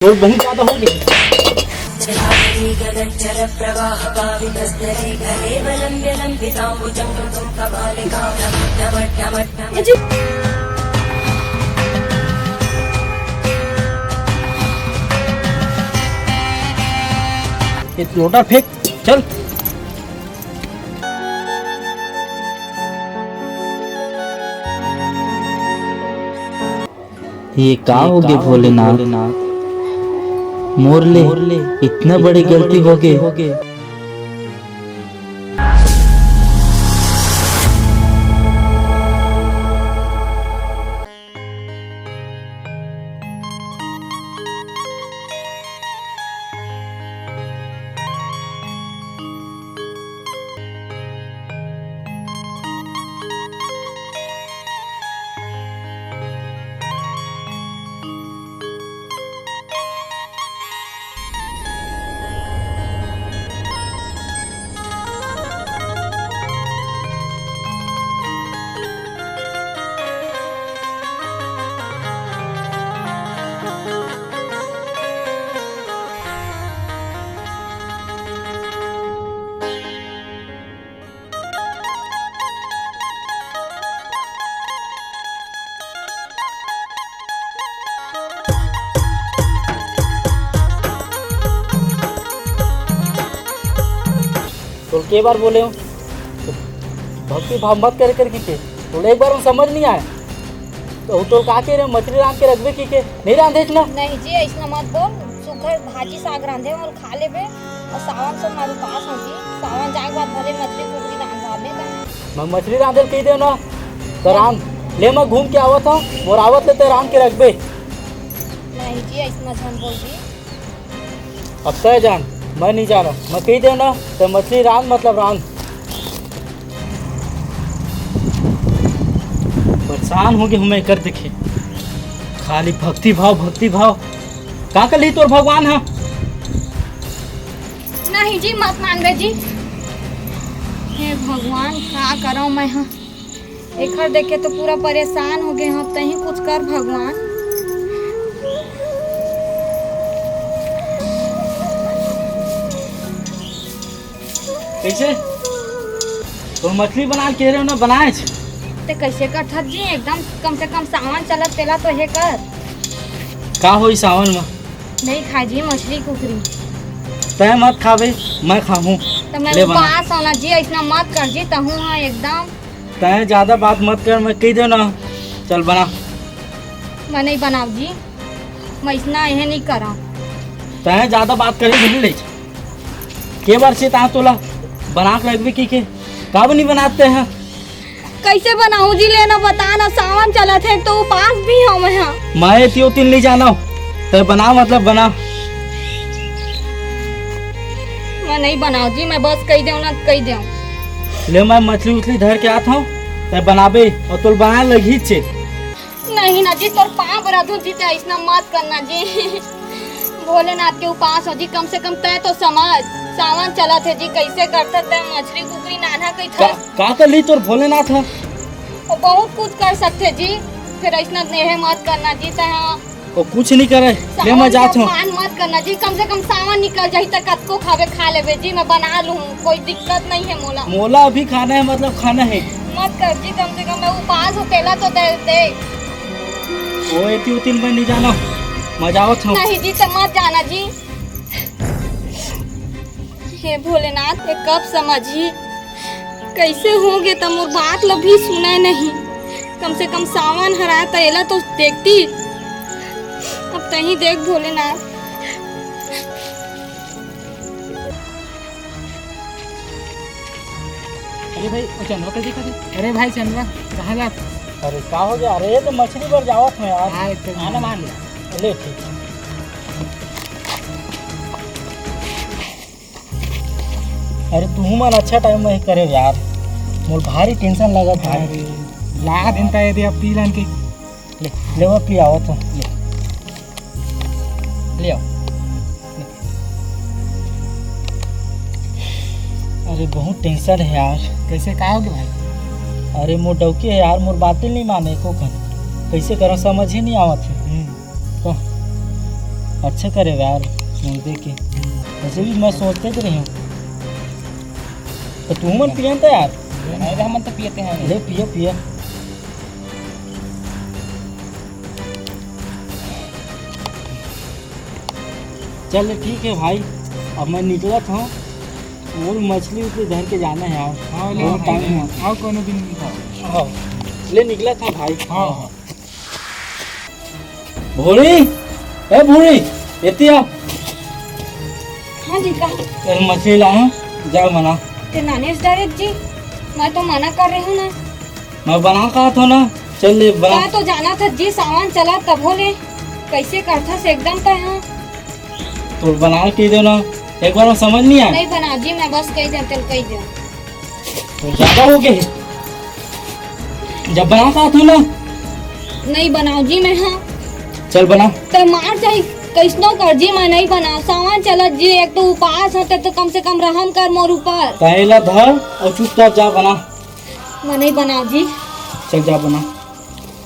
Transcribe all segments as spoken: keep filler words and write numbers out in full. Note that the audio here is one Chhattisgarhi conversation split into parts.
तोर बहुत ज्यादा हो गया। ये लोटा फेंक, चल। ये का होगे भोलेनाथ? मोर ले इतना बड़ी गलती होगे। तोल के बार बोले हो, भक्ति भाव मत करे करके के। तोला एक बार में समझ नहीं आए। तो तोल का के रे, मछली रांध के रखबे की के? नहीं रांधेच ना? नहीं जी, ऐसना मत बोल। सुघर भाजी साग रांधे और खा लेबे। और सावन से मार उपास हो जी। सावन जाए के बाद भले मछली कुकरी रांधवाबे का। मैं मछली रांधे ल कही दे ना, तो रांध ले, मैं घूम के आवत हूँ, मोर आवत ले ते रांध के रखबे। नहीं जी, ऐसना झन बोल जी। अब तय जान, मैं नहीं जाना, मैं कही दे ना, तो मछली रांध मतलब रांध। परेशान हो गए हूँ मैं कर देखे, खाली भक्ति भाव, भक्ति भाव। का कर ली तोर भगवान हा? नहीं जी, मत मानबे जी। हे भगवान, का करव मैं हा? एखर देख के तो पूरा परेशान हो गए हूँ। तहीं कुछ कर भगवान। कैसे? तो मछली बना के रहे हो ना, बनाए छ? ते कैसे करथस जी? एकदम कम से कम सावन चलत तेला तो हे कर। का होई सावन में? नहीं खाए जी मछली कुकरी। तय मत खाबे, मैं खाहूँ। तो मैं ले बना। उपास होना जी, ऐसना मत कर जी, तहूँ हाँ एकदम। तय ज्यादा बात मत कर, मैं कही दे ना। चल बना। मैं नहीं बनाव जी, मैं ऐसना यह नहीं करा। तय ज्यादा बात करे नहीं ले। के बार से ता तोला बना के रखबे की के? कब नहीं बनाते हैं? कैसे बनाऊं जी, लेना बता ना, सावन चलत हे, एक तो उपास भी हूँ मैं। हाँ, मैं एतियो तीन ले जाना, तय बना, मतलब बना। मैं नहीं बनाव जी, मैं बस कही देव ना, कही देव। ले, मैं मछली उछली धर के आत हूँ, तय बनाबे, और तोल बनाए लगी छे। नहीं ना जी, तोर पाँव पर धूँ जी, तय ऐसना मत करना जी। भोलेनाथ के उपास हो जी, कम से कम तय तो समझ, सावन चलत हे जी, कैसे करथे तय मछली कुकरी नाना कही का, था। का कर ली तोर भोलेनाथ ह? वो बहुत कुछ कर सकथे जी, फिर ऐसना नेहे मत करना जी, तय हाँ। वो कुछ नहीं करे, ले मैं सावन जात के हूँ। अपमान मत करना जी, कम से कम सावन निकल जाही त कतको खाबे खा लेबे जी, मैं बना लूँ, कोई दिक्कत नहीं है मोला। मोला अभी खाना है, मतलब खाना है। मत कर जी, कम से कम मैं उपास हो, तेला तो दे दे। वो एती उतिन मैं नहीं जाना, मैं जावत हूँ। नहीं जी, त मत जाना जी। हे भोलेनाथ, ये कब समझही? कैसे होगे त मोर बात ल भी सुनय नहीं। कम से कम सावन हरा त एला तो देखती। अब तहीं देख भोलेनाथ। अरे भाई, वो चंदवा कैसे करे? अरे भाई चंदवा, कहाँ जात? अरे का हो गया? अरे ये तो मछली बर जावत हूँ यार। हाँ, एक तो आना मान ले। ले ठीक। अरे तुहू मन अच्छा टाइम में करे यार, मोर भारी टेंशन लगत भाई। अरे, ला दिन त ये दे अब पी लन के। ले, ले वो पी आओ तो, ले। ले आओ। अरे बहुत टेंशन है यार। कैसे, का हो गया भाई? अरे मोर डौकी है यार, मोर बातें नहीं माने एको कन। कैसे करा समझ ही नहीं आवत है। हम्म। तो अच्छा करे यार, मुर्दे के। वैसे भी मैं सोचते तो रही हूँ। तो तू मन पियन तो यार। नहीं रे, हमन तो पियते हैं। ले पिया, पिया। चल ठीक है भाई, अब मैं निकलत हूँ। वो मछली उछली धर के जाना है यार। हाँ, ले बहुत भाई, टाइम ले। हुआ। आओ, कोनो दिन मिलता। हाँ, ले निकलत हूँ भाई। हाँ, हाँ। भूरी, ए भूरी, एती आ। हाँ जी, का? ए, मछली ला हूँ, जा बना। ते नानेस डायरेक्ट जी, मैं तो मना कर रही हूँ ना। मैं बना कहा था ना, चल ले बना। मैं तो जाना था जी, सावन चला तभो ले, कैसे करथस एकदम तय हाँ। तो बना के दे ना, एक बार में समझ नहीं आया। नहीं बना जी, मैं बस कही दे, चल कही दे। तो ज्यादा हो गए। जब बना पात हो ना। नहीं बनाओ जी मैं, हाँ। चल बना। तो मार जाई, कैसनो कर जी, मैं नहीं बनाओ। सावन चलत जी, एक तो उपास होते तो कम से कम रहम कर मोर ऊपर। पहला धर और चुपचाप जा बना। मैं नहीं बनाओ जी। चल जा बना।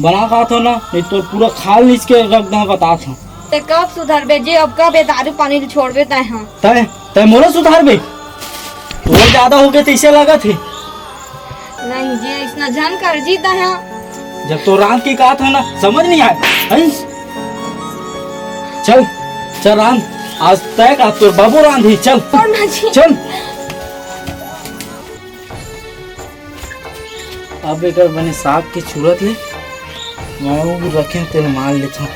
बना पात हो ना, नहीं तो पूरा खाल नीच के रख दे, बता था। ते कब सुधरबे जी? अब कब ये दारू पानी ल छोड़बे तय हाँ? तय, तय मोला सुधारबे? वो ज्यादा हो गए तैसे लागत है। नहीं जी, ऐसना झन कर जी तय हाँ। जब तो रांध की कहा था ना, समझ नहीं आया। हैं? चल, चल रांध, आज तय का तोर बाबू रांध ही, चल। और ना जी। चल। अब एकर बने साग के छुरत ले, मैं वो रखे तेल मार लेता हूँ।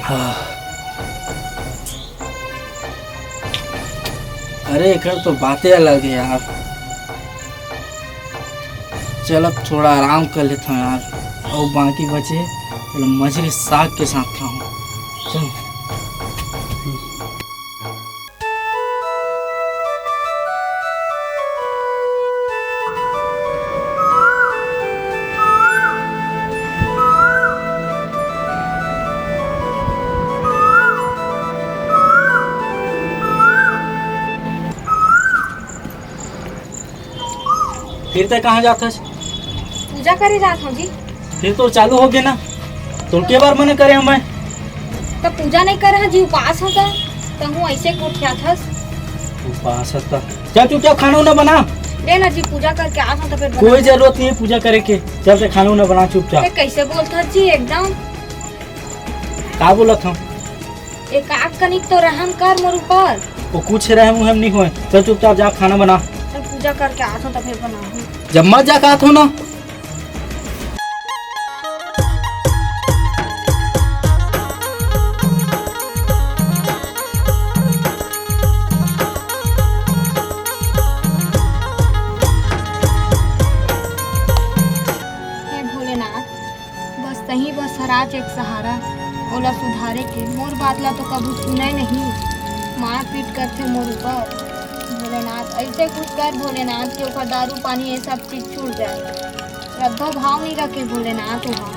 हाँ। अरे, एकर तो बातें अलग है यार। चल, अब थोड़ा आराम कर लेता हूँ यार, और बाकी बचे चलो मछली साग के साथ खाऊँ। चल। फिर तय कहाँ जात हस? पूजा करे जात हूँ जी। फिर तो चालू हो गया ना, तो के बार मना करे हूँ मैं? तो पूजा नहीं करे हूँ जी, उपास हूँ तो, तो हूँ ऐसे कोठियात हस। उपास हस तो चल चुपचाप खाना उना बना। ले ना जी, पूजा करके आ हूँ तो फिर कोई बना। जरूरत नहीं है पूजा करे के, चल ते खाना उना बना चुपचाप। ते कैसे बोलता जी एकदम? का बोलत हूँ? एक आग कनिक तो रहम कर मोर ऊपर। वो कुछ रहम उहम नहीं होए, चल चुपचाप जा खाना बना। मैं पूजा करके आत हूँ तो फिर बनाहूँ। जब मत जा कहत हो ना। हे भोलेनाथ, बस तहीं बस हराच एक सहारा, ओला सुधारे के। मोर बात ला तो कभू सुनय नहीं, मारपीट करथे मोर ऊपर। भोलेनाथ, ऐसे कुछ कर भोलेनाथ के ओकर दारू पानी ये सब चीज छूट जाए। श्रद्धा भाव नहीं रखे भोलेनाथ ओहा।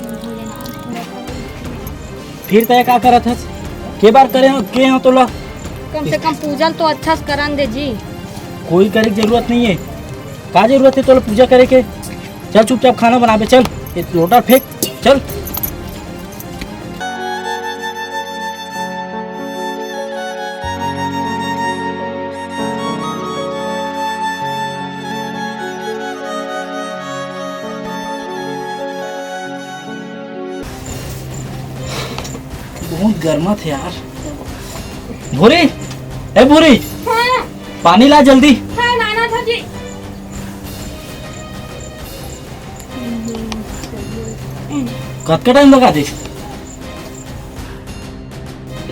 भोलेनाथ, भोलेनाथ। फिर तय का करत हस? के बार करे हो, के हो तोला? कम से कम पूजन तो अच्छा से करन दे जी। कोई करे के जरूरत नहीं है। का जरूरत है तोला पूजा करे के? चल चुपचाप खाना बनाबे, चल। ये लोटा फेंक, चल। बहुत गर्मा थे यार। भूरी, ए भूरी, हाँ। पानी ला जल्दी। हाँ, लाना था जी। कतका टाइम लगा दे?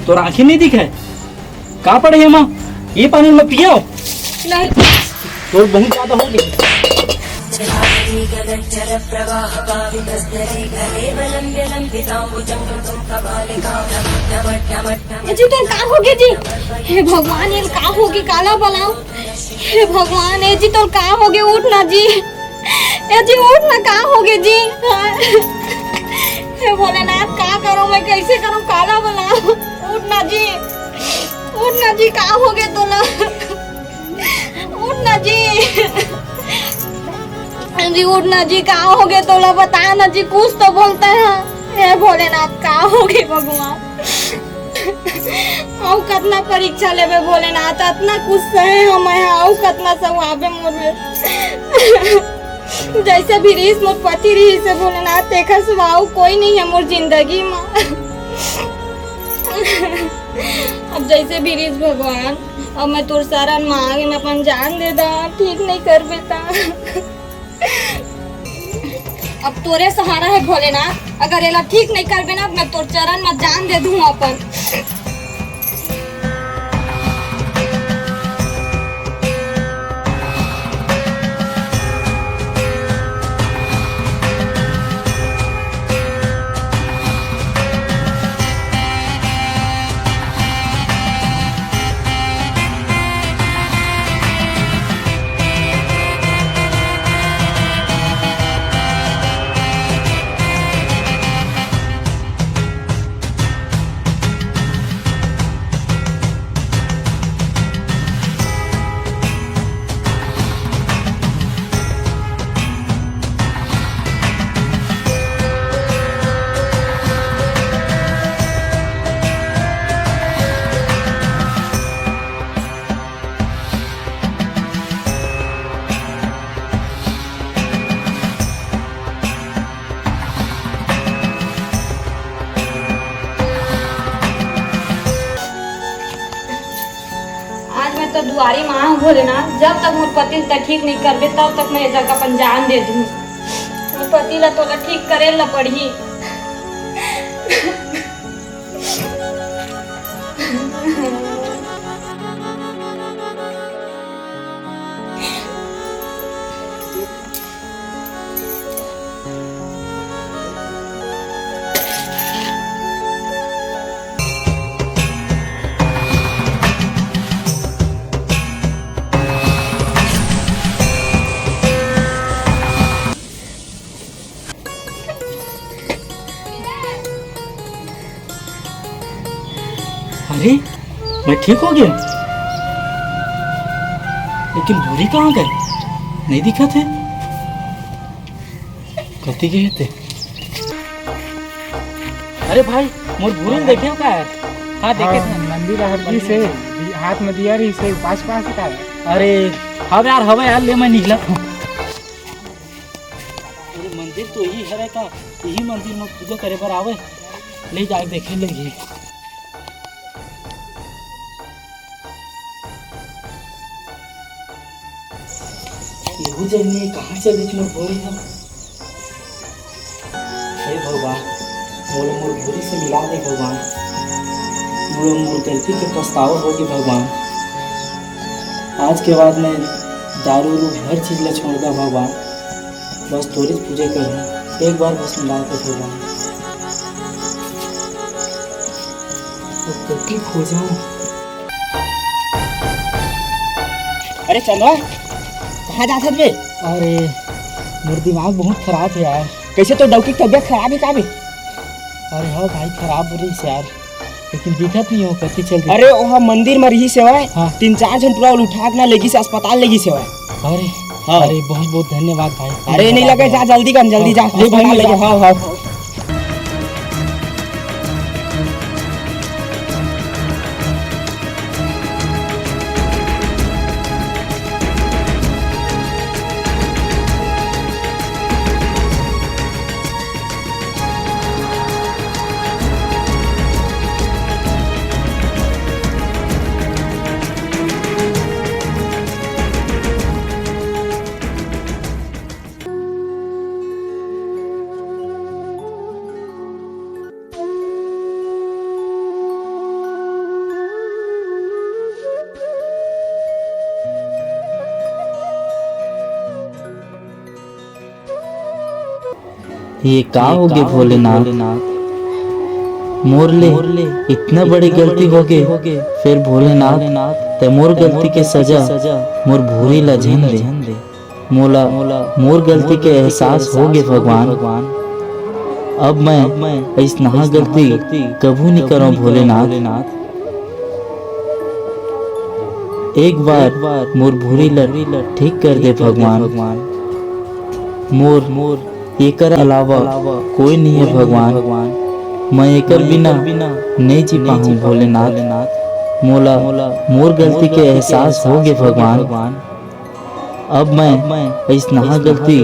तोर आँखी नहीं दिखे? का पड़े हे माँ? ये पानी में पियो। नहीं। तोर बहुत ज्यादा हो गई। ए जी, तोर का होगे जी? हे भगवान, ये का होगे, काला बलाओ। हे भगवान, ए जी, तोर का होगे? उठ ना जी। ए जी, उठ ना, का होगे जी? हे भोलेनाथ, का करो मैं, कैसे करो, काला बलाओ। उठ ना जी, उठ ना जी, का होगे तोला? उठ ना जी, जी उठ ना जी, का हो गए तोला, बता ना जी, कुछ तो बोलता है। हे भोलेनाथ, का हो गए भगवान? अउ कतना परीक्षा लेबे भोलेनाथ, अतना कुछ सहे हम, अउ कतना सवाबे मोर में। जैसे भी रहीस मोर पति रहीस हे भोलेनाथ, तेखर सिवा अउ कोई नहीं है मोर जिंदगी में। अब जैसे भी रहीस भगवान, अब मैं तोर शरण में आगे, मैं अपन जान दे दा, ठीक नहीं कर बेटा। अब तोरे सहारा है भोलेनाथ, अगर एला ठीक नहीं करबे ना, मैं तोर चरण में जान दे दूँ अपन। आज मैं तो दुआरी माँ हूँ भोलेनाथ, जब तक मोर पति ल ठीक नहीं करबे, तब तक मैं ये जगह अपन जान दे दूँ। मोर पति ला तोला ठीक करे ला पड़ही। अरे, मैं ठीक हो गया, लेकिन भूरी कहाँ गए? नहीं दिखा थे। कति गए थे? अरे भाई, मोर भूरी देखे हो का यार? हाँ, देखे हाँ, थे। मंदिर हर जी से, दि-, हाथ में दिया रही से, पास पास का है। अरे, हवे यार, हवे यार, ले मैं निकला। अरे, मंदिर तो यही हरे का, यही मंदिर में पूजा करे बर आवे, ले जाके देखे लेंगे। एहू जनी कहाँ चलिस मोर भोरी ह? हे भगवान, मोला मोर भोरी से मिला दे भगवान। मोला मोर गलती के पछतावा होगे भगवान। आज के बाद मैं दारू उरू हर चीज ला छोड़ दा भगवान। बस तोरेच पूजा करहूँ, एक बार बस मिला दे भगवान। अब कति खोजहूँ। अरे चंदवा, कहाँ जात हस बे? अरे, मोर दिमाग बहुत खराब है यार। कैसे, तो डौकी के तबीयत खराब है का बे? अरे हाँ भाई, खराब हो रही है यार, लेकिन दिखत नहीं हो, कति चल रही। अरे, ओहा मंदिर में रही सेवाए, हाँ। तीन चार झन टुरा उठा के ना लेगी से अस्पताल लेगी सेवाए। अरे, हाँ। अरे, बहुत बहुत धन्यवाद भाई। अरे, नहीं लगे, जा जल्दी कर, जल्दी हाँ। जा, ले भाई, अस्पताल ले लेके जा। हाँ, हाँ। ये का हो गे भोलेनाथ? मोर ले इतना बड़ी गलती हो गे, फिर भोलेनाथ, ते मोर गलती के सजा मोर भूरी ला झन दे। मोला मोर गलती के एहसास हो गे भगवान। अब मैं अइसनहा गलती कभू नहीं करव भोलेनाथ। एक बार मोर भूरी ल ठीक कर दे भगवान। मोर एकर अलावा कोई नहीं है भगवान। मैं एकर बिना नहीं जी पाहूँ भोलेनाथ। मोला मोर गलती के एहसास हो गे भगवान। अब मैं अइसनहा गलती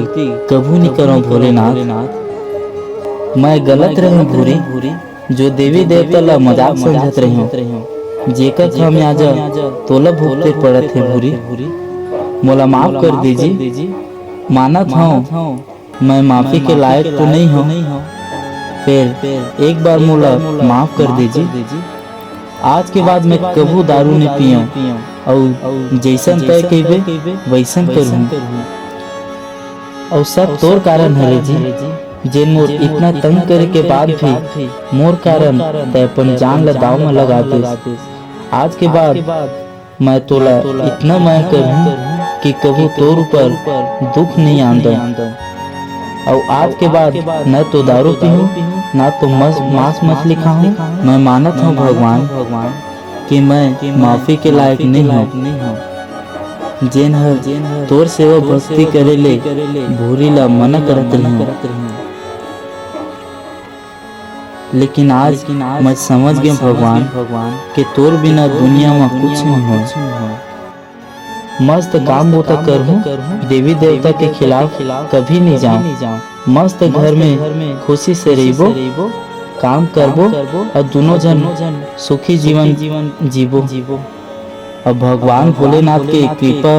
कभू नहीं करव भोलेनाथ। मैं गलत रहें भूरी, जो देवी देवता ला मजाक समझत रहेंव, जेकर खामियाजा तोला भुगते पड़त हे भूरी। मोला माफ कर दीजी, मानत हंव मैं माफी के लायक तो नहीं हंव, फेर एक बार मोला माफ कर दीजी। आज के बाद मैं कभू दारू नहीं पीऊं, अउ जैसन तय कहिबे वैसन करूं। अउ सब तोर कारण हरे जी, जेन मोर इतना तंग करे के बाद भी मोर कारण तय अपन जान ला दाव में लगा देस। आज के बाद मैं तोला इतना मया करहूं कि कभू तोर ऊपर दुख नहीं आन दंव। अउ आज के बाद न तो दारू पीहूं, ना तो मस-, मांस मछली खाहूं। मैं मानत हंव भगवान कि मैं माफी के लायक नहीं हंव, जेन हर तोर सेवा भक्ति करे ले भूरी ला मना करत रहिहंव। लेकिन आज मैं समझ गेंव भगवान कि तोर बिना दुनिया म कुछ नहीं होय। मस्त काम बूता करहूं, देवी देवता के खिलाफ कभी नहीं जाऊं। मस्त घर में खुशी से रहिबो, काम करबो अउ दुनों झन सुखी जीवन जीबो। अब भगवान भोलेनाथ के कृपा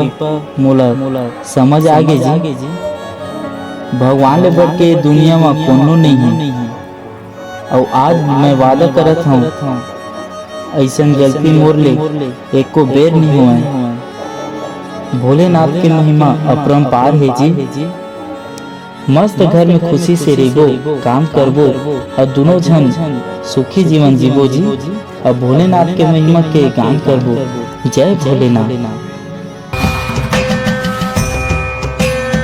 मोला समझ आ गे जी। भगवान ले बढ़ के दुनिया म कोनो नहीं है। अउ आज मैं वादा करत हंव, अइसन गलती मोर ले एको बेर नहीं होवय। भोलेनाथ के महिमा अपरंपार हे जी। मस्त घर में खुशी से रहिबो, काम करबो अउ दुनों झन सुखी जीवन जीबो जी। अब भोलेनाथ के महिमा के गान करबो। जय भोलेनाथ।